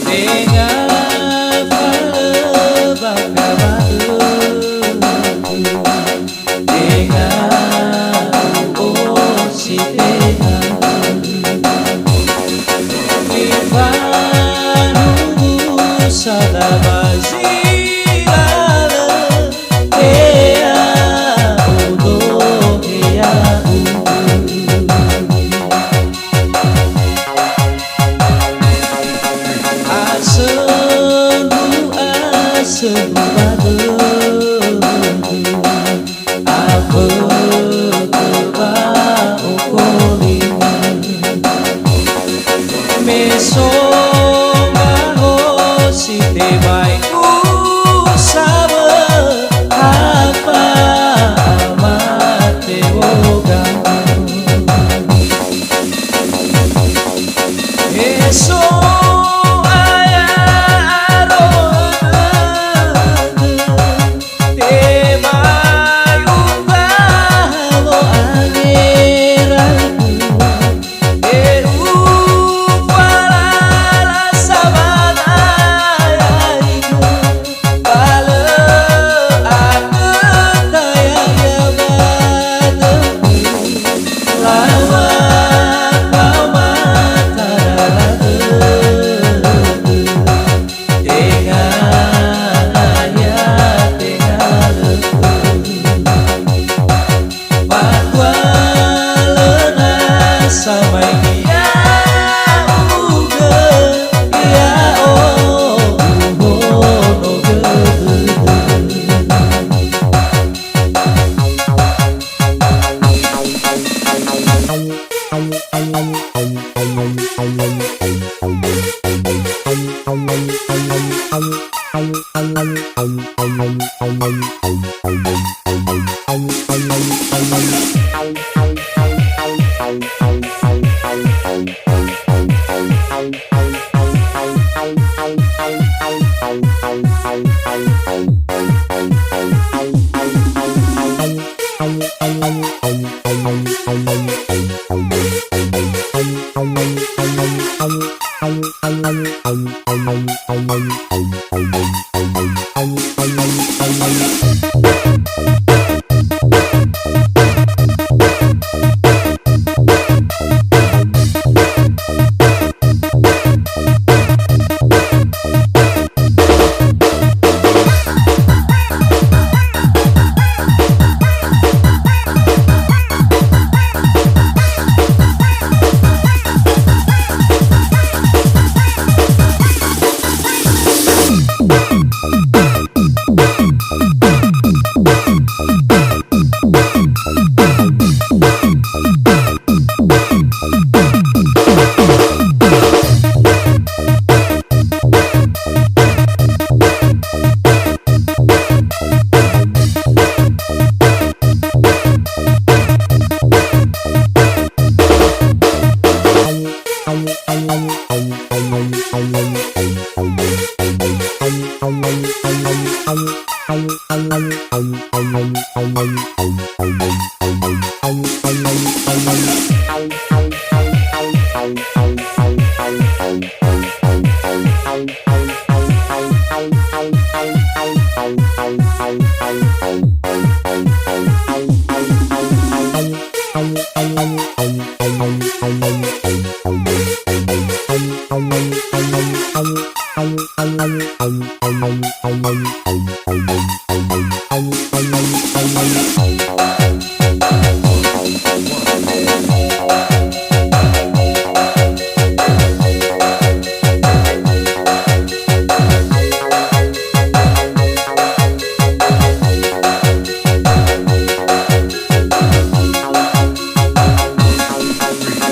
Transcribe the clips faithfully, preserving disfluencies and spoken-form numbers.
Tenga falö ba khamaögu, tenga u'osi tenga. Nifanugu sada ba zi lalö, Ya'odo, ya'odo. Asöndru, asöndru ba dödögu, afökhö ba okoli. Me so ngahosi tebai usawö, ha fa'amate wogagu. Me so aya aro, tebai ungga wo'angeragö, me ufalala sawana ya'igö, ba lö atöta ya'ia ba dödögu, laŵa faoma tarara dödögu. Tenga ya, tenga lö. Fatua lö nasa mai ya'ugö, ya'o uhono dödögu.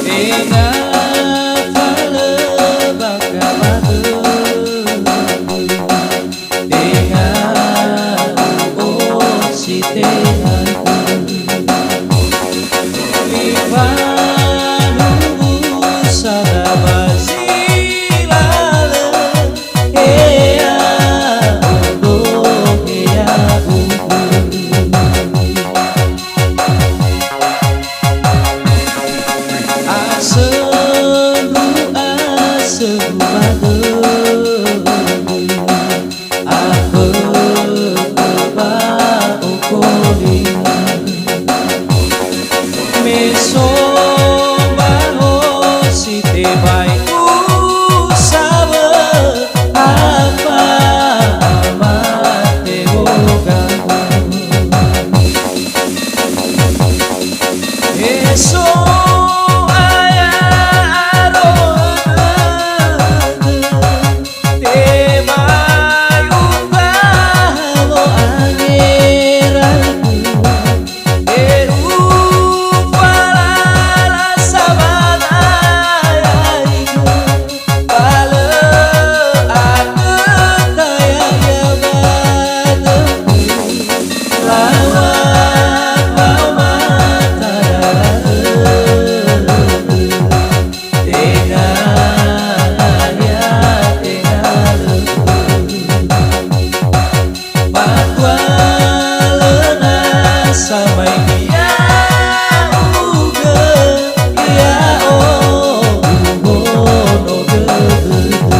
Tenga falö bakha ba dödögu, tenga u'osi tenga-Gu. Mifalugu sada ba zi lalö, He Ya'odo, He Ya'ugö. Asöndru, asöndru ba dödögu, afökhö ba okoli-Gu. Me so ba hosi tebai usawö, ha fa'amate wogagu. He So'aya aro dödö, tebai utaha wo'angeraigu, he ufalala sawanayaigu, ba lö atöta ya'ia ba dödögu, laŵa faoma tadara dödögu. Tenga ya'ia, tenga lö. Ba tualö na samaigi ya'ugö, ya'o uhono dödögu.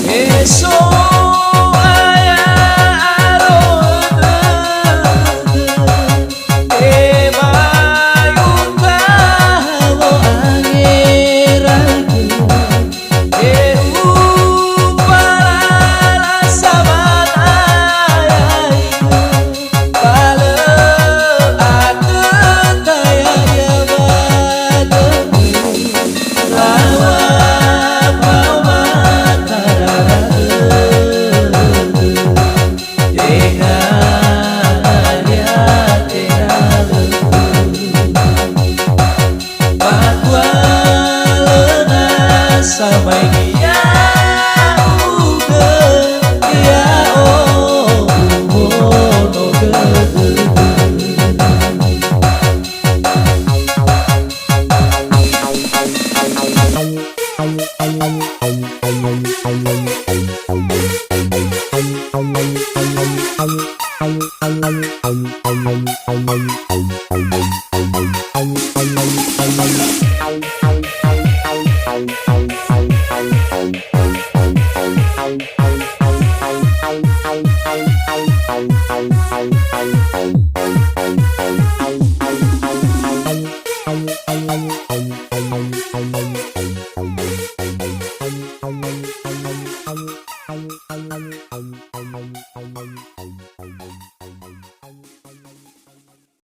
He So'aya aro dödö, tebai utaha wo'angeraigu, he ufalala sawanayaigu, ba lö atöta ya'ia ba dödögu, laŵa faoma tadara dödögu. Tenga ya'ia, tenga lö. Ba tualö na samaigi ya'ugö, ya'o uhono dödögu.